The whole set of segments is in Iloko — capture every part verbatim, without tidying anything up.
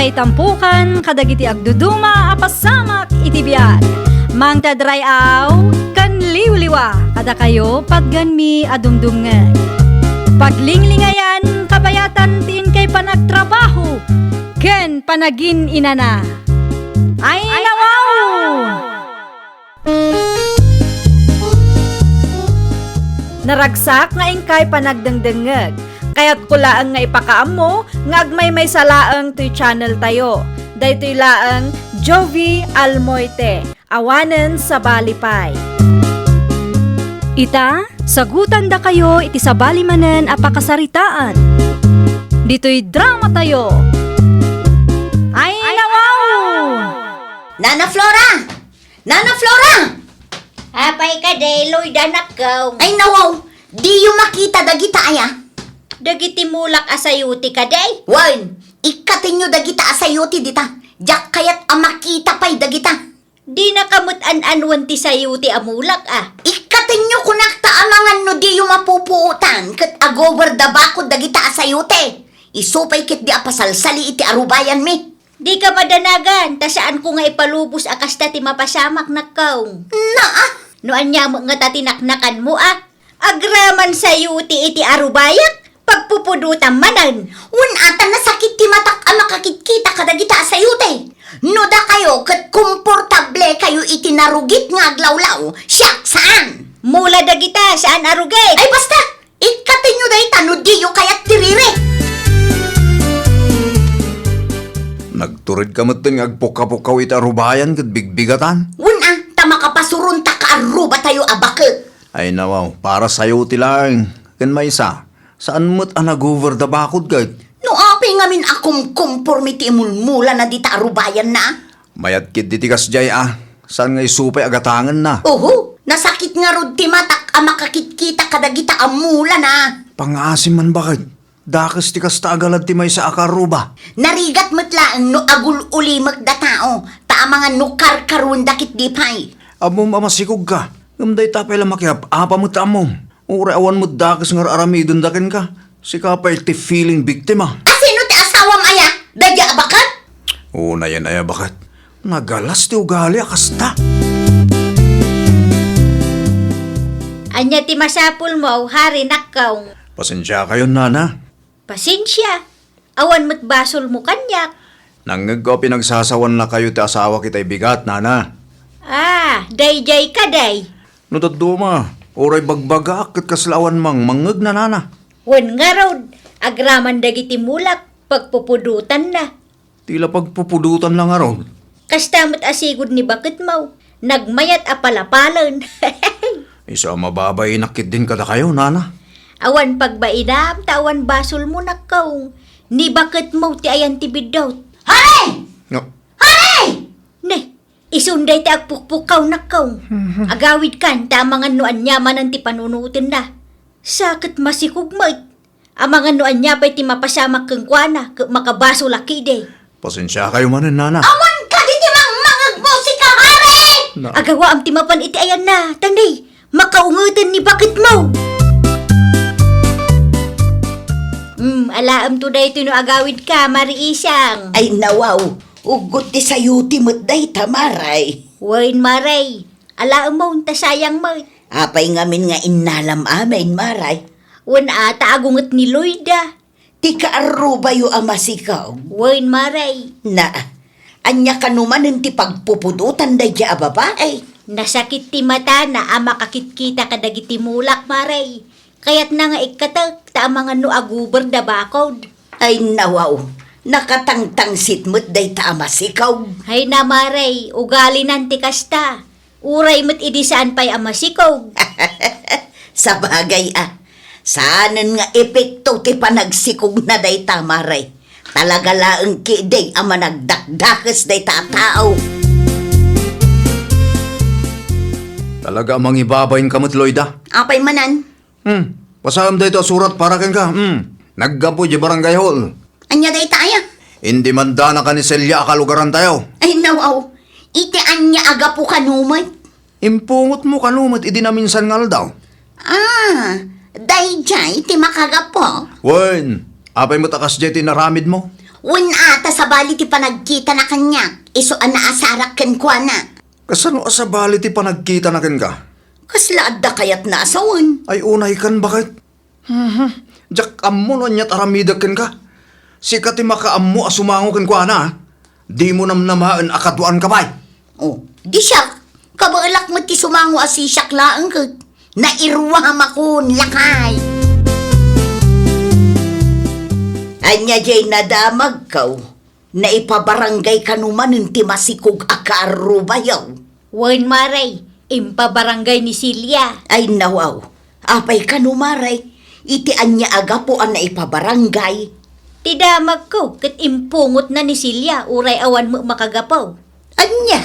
Itampukan kadagiti agduduma a pasamak iti biag. Mangted ray-aw ken liwliwa kadakayo patgenmi a dumdumngeg. Paglinglingayan, kabayatan ti inkay panagtrabaho ken panagin-inana. Ay, nawaw! Naragsak nga inkay panagdengdengngeg. Kayatko laeng nga ipakaammo nga agmaymaysa laeng toy channel tayo. Daytoy laeng Jovie Almoite, awanen sabali pay. Ita, sagutandakayo iti sabali manen a pakasaritaan. Ditoy drama tayo. Ay, nawaw! Nana Flora! Nana Flora! Apay kadi, Loida, nakkaw? Ay, nawaw! Diyo makita dagita aya? Dagiti mulak a sayote kadi? Wen, ikkatenyo dagita a sayote dita. Diak kayat a makita pay dagita. Dinaka met an-anuen ti sayote a mulak, a. Ikkatenyo kunak ta amangan no diyo mapupuotan ket agober da bakod dagita a sayote. Isu pay ketdi a pasalsali iti arubayanmi. Dika madanagan, ta saanko nga ipalubos a kasta ti mapasamak, nakkaw. Naa! No ania met ngata ti naknakanmo, a? Agraman sayote iti arubayak, pagpupudotam manen. Wen a, ta nasakit ti matak a makakitkita kadagita a sayote. No dakayo ket komportable kayo iti narugit nga aglawlaw, siak saan. Mula dagita, saan a rugit. Ay, basta! Ikkatenyo dayta no diyo kayat ti riri. Nagturedka metten nga agpukapukkaw iti arubayan ket bigbigatan? Wen a, ta makapasuronta ka arrubatayo a baket. Ay nawaw, para sayote laeng. Ken maysa, saan met a nagover da bakod ket. No apay ngamin a kumkumpormi ti imulmulana dita arubayanna? Mayat ketdi ti kasdiay a, saan nga isu pay a gatangenna. Oho, nasakit ngarud ti matak a makakitkita kadagita a mulana. Pangngaasim man baket, dakes ti kasta a galad ti maysa a kaarruba. Narigat met laeng no agul-ulimek da tao, ta amangan no karkaruenda ketdi pay. Ammom a masikogka, ngem dayta pay la makiap-apa met ammom. Uray awan met dakes nga ar-aramidenda kenka, sika pay ti feeling biktima. A sino ti asawam aya? Daydiay a baket? Unayen aya baket. Nagalas ti ugali a kasta. Ania ti masapulmo, Hari, nakkaw? Pasensiakayon, nana. Pasensia. Awan met basolmo kaniak. Nangngegko a pinagsasawannakayo ti asawak itay bigat, nana. Ah, daydiay kadi. No dadduma, uray bagbagaak ket kasla awan mangmangngeg, nana. Wen ngarud, agraman dagiti mulak, pagpupudotanna. Ti la pagpupudotanna ngarud. Kasta met a sigud ni baketmo, nagmayat a palapalen. Isu a mababainak ketdin kadakayo, nana. Awan pagbainam ta awan basolmo, nakkaw. Ni baketmo ti ayan ti biddut. Hari! No. Hari! Ne, isun dayta agpukpukkaw, nakkaw. Agawidkan ta amangan no ania manen ti panunotenna. Sa ket masikog met. Amangan no ania pay ti mapasamak kenkuana ket makabasol a kidi. Pasensiakayo manen, nana. Awan kadi ti mangmangegmo, sika, Hari! Na- Agawaam ti mapan iti ayanna, ta ne, makaungeten ni baketmo. Hmm, alaemto daytoy no agawidka, Mari Isang. Ay, nawaw, uggot ti sayote met dayta, Maray. Wen, Maray. Alaemon, ta sayang met. Apay ngamin nga innalam amin, Maray? Wen a, ta agunget ni Loida. Ti kaarrubayo a masikog? Wen, Maray. Na, ania kano manen ti pagpupudotan daydiay a babai? Nasakit ti matana a makakitkita kadagiti mulak, Maray. Kayatna nga ikkatek, ta amangan no aguber da bakod. Ay, nawaw, nakatangtangsit met dayta a masikog. Ay na, Maray, ugalinan ti kasta. Uray met idi saan pay a masikog. Sabagay a, saanen nga epekto ti panagsikogna dayta, Maray. Talaga laeng kidi a managdakdakes dayta a tao. Talaga a mangibabain ka met, Loida. Apay manen? Hmm, basaem daytoy a surat para kenka. Hmm, naggapu idiay barangay hall. Ania dayta aya? Indimandanaka ni Celia a kalugarantayo. Ay, nawaw. Iti ania a gapu kano met? Impungotmo kano met idi naminsan nga aldaw. Ah, daydiay ti makagapu? Wen, apay met a kasdiay ti inaramidmo? Wen a, ta sabali ti panagkitana kaniak, isu a naasarak kenkuana. Kasano a sabali ti panagkitana kenka? Kasla adda kayatna a sawen. Ay, unaykan, baket? Mhm. Diak ammo no aniat aramidek kenka. Sika ti makaammo a sumango kenkuana, a. Dimo namnamaen a kaduaanka pay. Oh, di siak, kabaelak met ti sumango a sisiak laeng ket nairuamakon, lakay. Ania diay nadamagko? Naipabarangay kano manen ti masikog a kaarrubayo? Wen, Mare, impabarangay ni Celia. Ay, nawaw. Apay kano, Mare? Iti ania a gapu a naipabarangay? Ti damagko ket impungotna ni Celia uray awan met makagapu. Ania?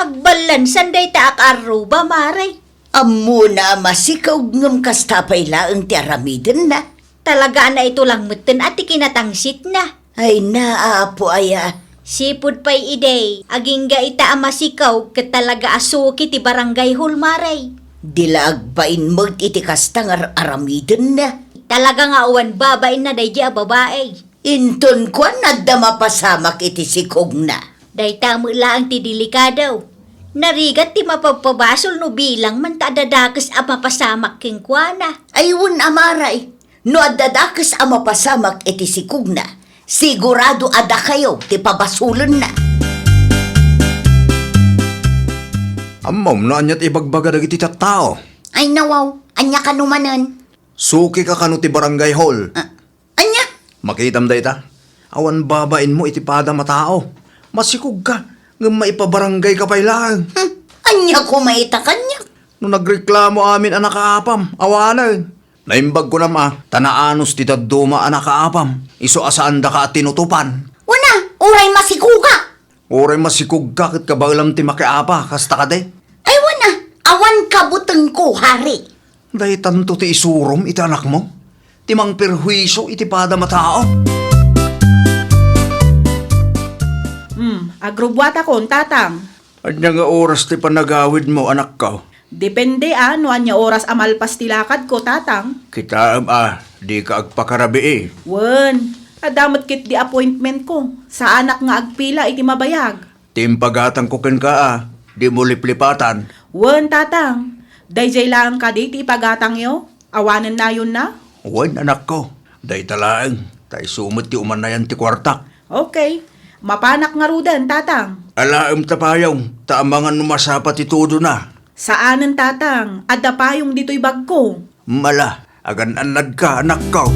Agballansan dayta a kaarruba, Mare. Ammona a masikog ngem kasta pay laeng ti aramidenna. Talaga a naitulang metten a ti kinatangsitna. Ay, naa, Apo aya. Sipud pay idi, agingga ita a masikog ket talaga a suki ti barangay hall, Mare. Di la agbain met iti kasta nga ar-aramidenna. Talaga nga awan babainna daydi a babai. Inton kuan, adda mapasamak iti sikogna. Dayta met laeng ti delikado. Narigat ti mapagpabasol no bilang man ta adda dakes a mapasamak kenkuana. Ay, wen a, Mare, no adda dakes a mapasamak iti sikogna, sigurado a dakayo ti pabasolenna. Ammom no ania ti ibagbaga dagiti tattao? Ay, nawaw, ania kano manen? Sukika kano ti barangay hall. Ah, Ania? Makitam dayta? Awan babainmo iti padam a tao. Masikogka, ngem maipabaranggayka pay laeng. Hmm, ania koma ita kaniak? No nagreklamo amin a nakaapam, awanen. Naimbag kunam a, ta naanus ti dadduma a nakaapam, isu a saandaka a tinutopan. Wen a, uray masikoga. Uray masikogka ket kabaelam ti makiapa, kasta kadi? Ay, wen a, awan kabutengko, Hari. Daytanto ti isurom iti anakmo, ti mangperhuisio iti padam a tao. Hmm, agrubbuatakon, Tatang. Ania nga oras ti panagawidmo, anakko? Depende a no ania oras a malpas ti lakadko, Tatang. Kitaem a, dika agpakarabii. Wen, adda met ketdi appointmentko. Saanak nga agpila iti mabayag. Ti impagatangko kenka a, dimo liplipatan. Wen, Tatang. Daydiay laeng kadi ti ipagatangyo? Awanennayonna? Wen, anakko. Dayta laeng. Ta isu met ti umanayan ti kuartak. Okay. Mapanak ngaruden, Tatang. Alaem ta payong, ta amangan no masapa ti tudona. Saanen, Tatang. Adda payong ditoy bagko. Mala, agan-annadka, anakko.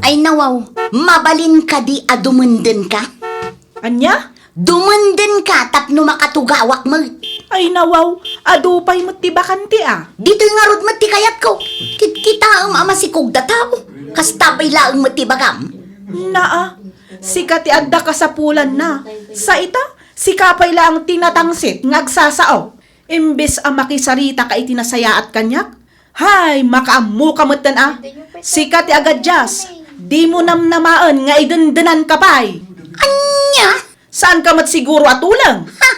Ay, nawaw, mabalin kadi a dumendenka? Ania? Dumendenka tapno makatugawak met. Ay, nawaw, adu pay met ti bakante a. Ditoy ngarud met ti kayatko. Kitkitaem a masikog da tao. Kasta pay laeng met ti bagam. Naa, sika ti adda kasapulanna. Sa ita, sika pay laeng ti natangsit nga agsasao. Imbes a makisarita ka iti nasayaat kaniak, hay, makaammo ka metten a. Sika ti agadias, dimo namnamaen nga idendenan ka pay. Ania? Saan ka met siguro a tuleng? Ha?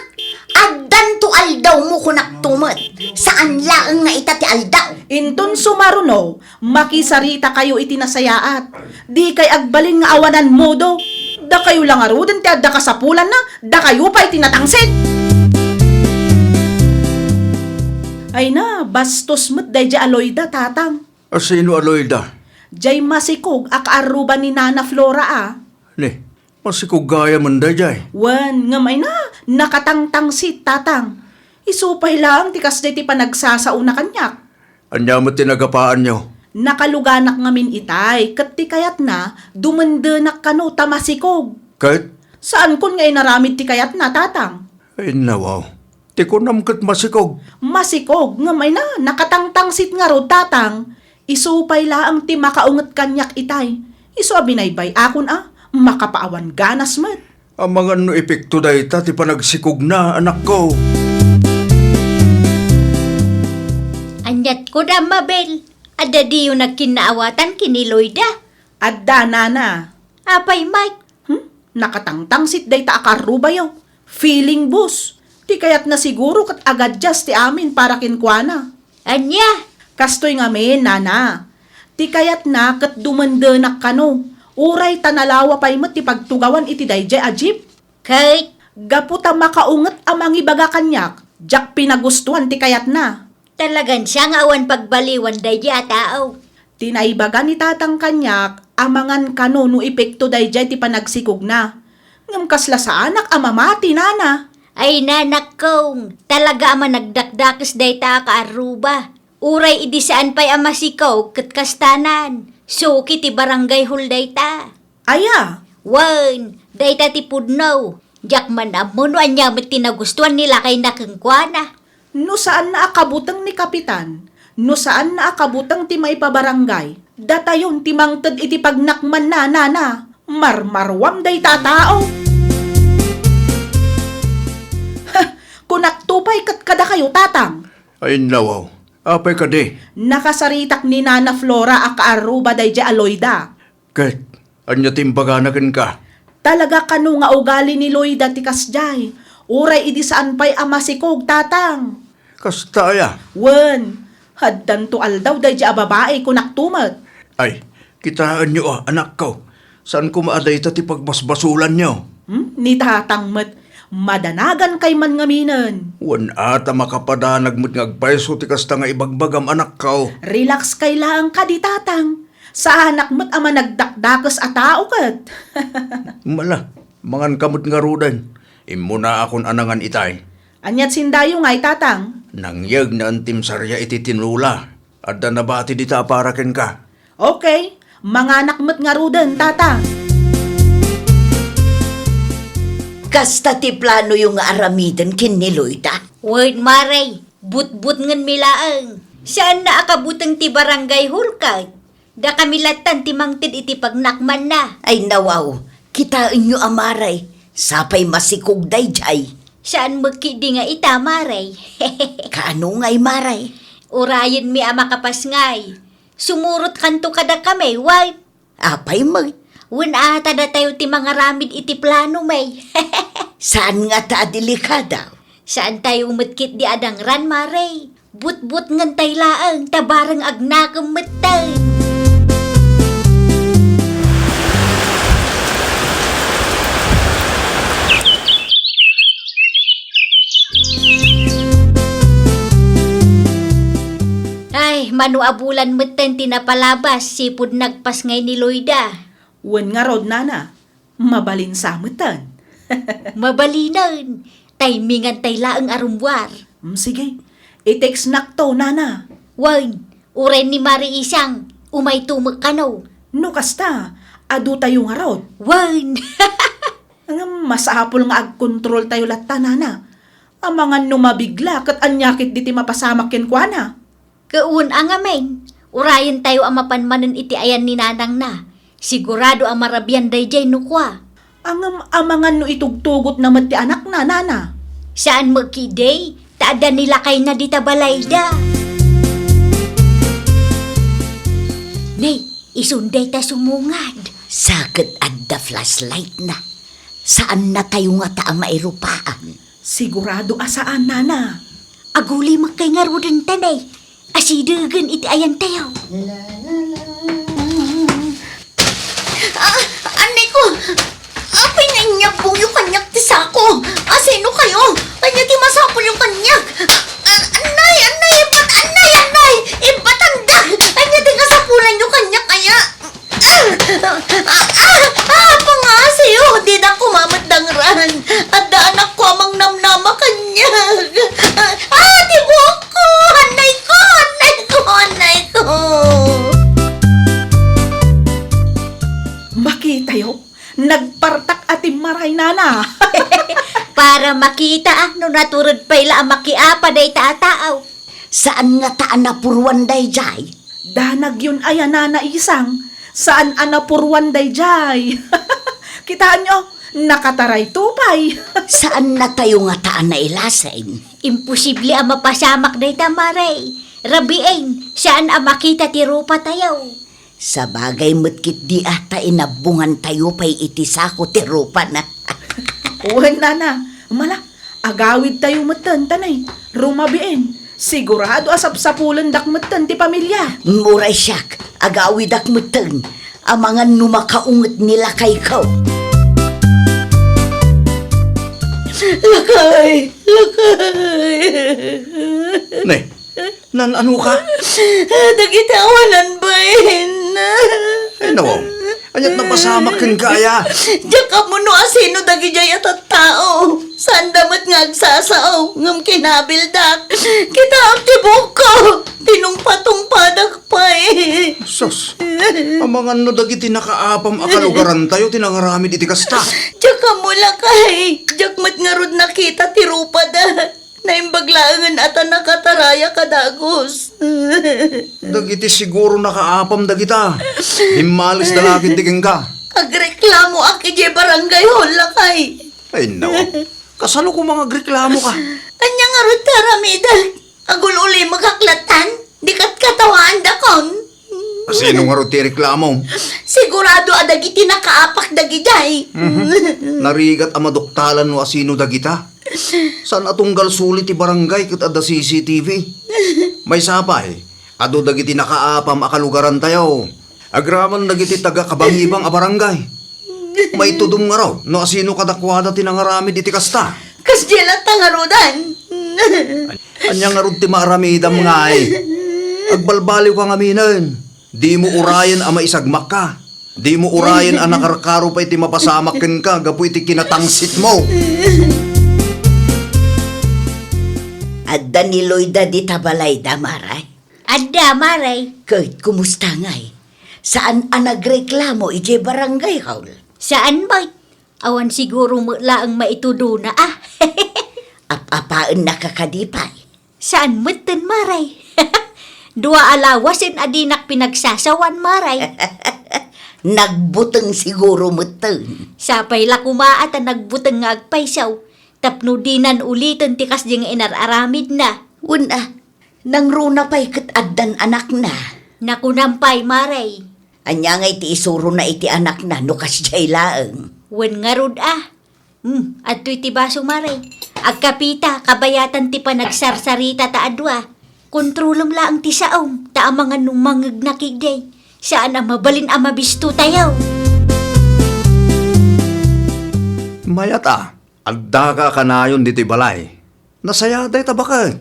Addanto aldawmo, kunak to met. Saan laeng nga ita ti aldaw. Inton sumaruno, makisarita kayo iti nasayaat. Dikay agbalin nga awanan modo. Dakayo la ngaruden ti adda kasapulanna, dakayo pay ti natangsit. Ay na, bastos met daydiay a Loida, Tatang. A sino a Loida? Diay masikog a kaarruba ni Nana Flora a. Ni, masikog gayam daydiay. Wen, ngem ay na, nakatangtangsit, Tatang. Isu pay laeng ti kasdiay ti panagsasaona kaniak. Ania met ti nagapaanyo? Nakaluganak ngamin itay, ket ti kayatna, dumendenak kano ta masikog. Ket? Saankon nga inaramid ti kayatna, Tatang. Ay, nawaw. Ti kunam ket masikog. Masikog, ngem ay na, nakatangtangsit ngarud, Tatang. Isu pay laeng ti makaunget kaniak itay. Isu a binaybay-akon a, makapaawan ganas met. Amangan no epekto dayta ti panagsikogna, anakko. Aniat ko da, Mabel? Adda diyo nagkinnaawatan ken ni Loida? Adda, Nana. Apay met? Hmm? Nakatangtangsit dayta a karrubayo. Feeling bus. Ti kayatna siguro ket agadias ti amin para kenkuana. Ania? Kastoy ngamin, Nana. Ti kayatna ket dumendenak kano, uray ta nalawa pay met ti pagtugawan iti daydiay a jeep. Ket gapu ta makaunget a mangibaga kaniak, diak pinagustuan ti kayatna. Talagan siya nga awan pagbaliwan daydiay a tao. Ti naibaga ni Tatang kaniak, amangan kano no epekto daydiay ti panagsikogna. Ngem kasla saanak a mamati, nana. Ay, nanakkong, talaga a managdakdakes dayta a kaarruba. Uray idi saan pay a masikog ket kastanan, suki ti barangay hall dayta. Aya? Wen, dayta ti pudno. Diak man ammo no ania met ti nagustuan ni lakayna kenkuana. No saanna a kabuteng ni Kapitan, no saanna a kabuteng ti maipabarangay, datayon ti mangted iti pagnakmanna, nana. Marmaruam dayta a tao. Kunakto pay ket kadakayo, Tatang. Ay, nawaw. Apay kadi? Nakasaritak ni Nana Flora a kaarruba daydiay a Loida. Ket ania ti imbagana kenka? Talaga kano nga ugali ni Loida ti kasdiay. Uray idi saan pay a masikog, Tatang. Kasta aya? Wen, addanto aldaw daydiay a babai, kunakto met. Ay, kitaenyo a, anakko. Saan koma a dayta ti pagbasbasolanyo? Hmm? Ni Tatang met, madanagankay man ngaminen. Wen a ta makapadanag met nga agpayso ti kasta nga ibagbagam, anakko. Relax kay laeng kadi, Tatang. Saanak met a managdakdakes a tao ket. Mala, manganka met ngaruden. Immunaakon a nangan itay. Ania ti sindayo ngay, Tatang? Nangyeg na antim saria iti tinola. Adda nabati dita a para kenka. Okay, manganak met ngaruden, Tatang. Kasta ti planoyo nga aramiden ken ni Loida? Wen, Mare, butbutngenmi laeng. Saanna a kabuteng ti barangay hall ket dakami lattan ti mangted iti pagnakmanna. Ay, nawaw, kitaenyo a, Mare, sapay masikog daydiay. Saan met ketdi nga ita, Mare. Kaano ngay, Mare? Urayenmi a makapasngay. Sumurotkanto kadakami, wen. Apay met? Wen a ta datayo ti mangaramid iti planomi. Saan ngata a delikado? Saantayo met ketdi a dangran, Mare. Butbutngentay laeng ta bareng agnakem metten. Ay, mano a bulan metten ti napalabas, sipud nagpasngay ni Loida. Wen ngarud, nana, mabalinsa metten. Mabalinen, timingantay laeng a rummuar. Mm, sige, i-textnakto, nana. Wen, uray ni Mare Isang, umayto met kano. No kasta, adutayo ngarud. Wen. Ngem masapul nga agkontroltayo latta, nana. Amangan no mabigla ket ania ketdi ti mapasamak kenkuana. Ket wen a ngamin, urayentayo a mapan manen iti ayan ni nanangna. Sigurado a marabian daydiay no kua. Ngem amangan no itugtugotna met ti anakna, nana. Saan met ketdi, ta adda ni lakayna dita balayda. Nay, isun dayta sumungad. Sa ket adda flashlightna. Saannatayo ngata a mairupaan. Sigurado a saan, nana. Agulimekkay ngaruden ta, nay. Asidegen iti ayantayo. Ah, annay ko! Apay nga inyabbongyo kaniak ti sako? Asino kayo? Ania ti masapulyo kaniak? Ah, annay, annay, ibbat, annay, annay! Ibbatandak! Ania ti kasapulanyo kaniak, aya? Ah, ah, ah, pangasiyo, dida koma met dangran. Adda anakko a mangnamnama kaniak. Ah, ti buokko! Annay ko! Annay ko! Annay ko! Makitayo, nagpartak a timmaray, nana. Para makita, ah, no naturod pay la a makiapa dayta a tao. Saan ngata a napuruan daydiay? Danagyon aya, nana Isang, saan a napuruan daydiay. Kitaenyo, nakatarayto pay. Saannatayo ngata a nailasin? Imposible a mapasamak dayta, Mare. Rabiin, saan a makita ti rupatayo. Sabagay met ketdi a ta inabbongantayo pay iti sako ti rupana. Wen, nana, mala, agawidtayo metten, ta nay, rumabiin, Sigurado a sapsapulendak metten ti pamilia. Uray siak, agawidak metten. Amangan no makaunget ni lakayko. Lakay! Lakay! Ne, nan-ano ka? Dagiti awanan bain. Ay, nawaw. Ania't napasamak kenka aya? Diak ammo no asino dagidiay a tattao. Saanda met nga agsasao, ngem kinabildak. Kitaem ti buokko. Tinungpatungpadak pay. Sus, amangan no dagiti nakaapam a kalugarantayo ti nangaramid iti kasta. Diak ammo lakay, diak met ngarud nakita ti rupada. Naimbag laengen a ta nakataraya kadagus. Dagiti siguro nakaapam dagita. Bimmalesda la ketdi kenka. Agreklamoak idiay barangay hall, lakay. Ay, no. Kasano koma nga agreklamoka? Ania ngarud ti aramidek? Agul-ulimekak latta? Di ket katawaandakon. Asino ngarud ti reklamo? Sigurado a dagiti nakaapak dagidiay. Mhm. Narigat a maduktalan no asino dagita. Saan a tunggal suli ti barangay ket adda C C T V. Maysa pay, adu dagiti nakaapam a kalugarantayo. Agraman dagiti taga-Kabangibang a barangay. Maitudom ngarud no asino kadakuada ti nangaramid iti kasta. Kasdiay latta ngaruden. Ania ngarud ti maaramidam ngay? Agbalbaliwka ngaminen. Dimo urayen a maisagmakka. Dimo urayen a nakarkaro pay ti mapasamak kenka gapu iti kinatangsitmo. Adda ni Loida dita balayda, Maray? Adda, Maray. Ket, kumusta ngay? Saan a nagreklamo idiay barangay hall? Saan met. Awan siguro met laeng maitudona, a. Ap-apaennaka kadi pay? Saan metten, Maray. Dua a lawasen a dinak pinagsasawan, Maray. Nagbuteng siguro metten. Sapay la koma a ta nagbuteng nga agpayso, tapno dinan uliten ti kasdi nga inar-aramidna. Wen a, nangruna pay ket addan anakna. Nakunam pay, Maray. Ania ngay ti isurona iti anakna no kasdiay laeng? Wen ngarud a. Hmm, adtoy ti baso, Maray. Agkapita, kabayatan ti panagsarsarita ta a dua. Kontrolem laeng ti saom, ta amangan no mangngegna ketdi. Saan a mabalin a mabisto tayo. Mayat a, addaka a kanayon ditoy balay. Nasayaat dayta baket.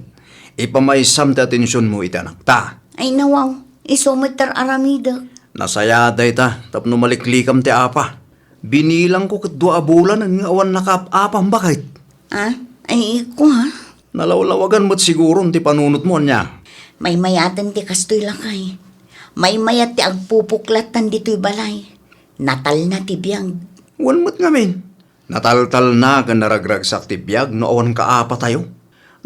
Ipamaysam ti atensionmo iti anakta. Ay, nawaw, isu met ti ar-aramidek. Nasayaat dayta tapno maliklikam ti apa. Binilangko ket dua a bulanen nga awan nakaap-apam baket. Ah, ay, kua? Nalawlawagan met siguron ti panunotmo, ania? Maymayaten ti kastoy, lakay. Maymayat ti agpupuklattan ditoy balay. Natalna ti biag. Wen met ngamin. Nataltalna ken naragragsak ti biag no awan kaapatayo.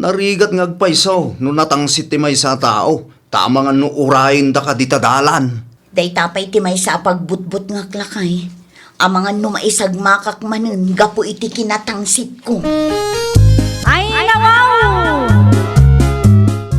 Narigat nga agpayso no natangsit ti maysa a tao, ta amangan no urayendaka dita dalan. Dayta pay ti maysa a pagbutbutngak, lakay. Amangan no maisagmakak manen gapu iti kinatangsitko. Ay, nawaw!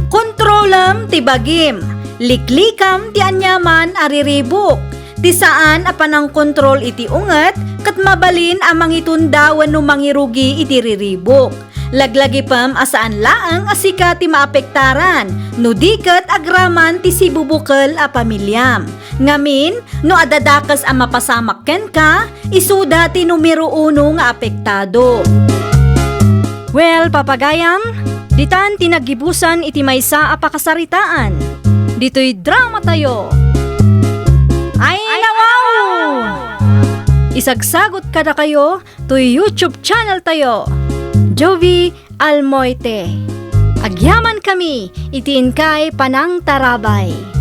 Kontrolem ti bagim. Liklikam ti aniaman a riribuk. Ti saan a panangkontrol iti unget ket mabalin a mangitunda wenno mangirugi iti riribuk. Laglagipem a saan laeng a sika ti maapektaran, no di ket agraman ti sibubukel a pamiliam. Ngamin, no adda dakes a mapasamak kenka, isuda ti numero uno nga apektado. Well, papagayam, ditan ti naggibusan iti maysa a pakasaritaan. Ditoy dramatayo. Ay, nawaw! Isagsagot kadakayo toy YouTube channel tayo, Jovie Almoite. Agyamankami iti inkay panangtarabay.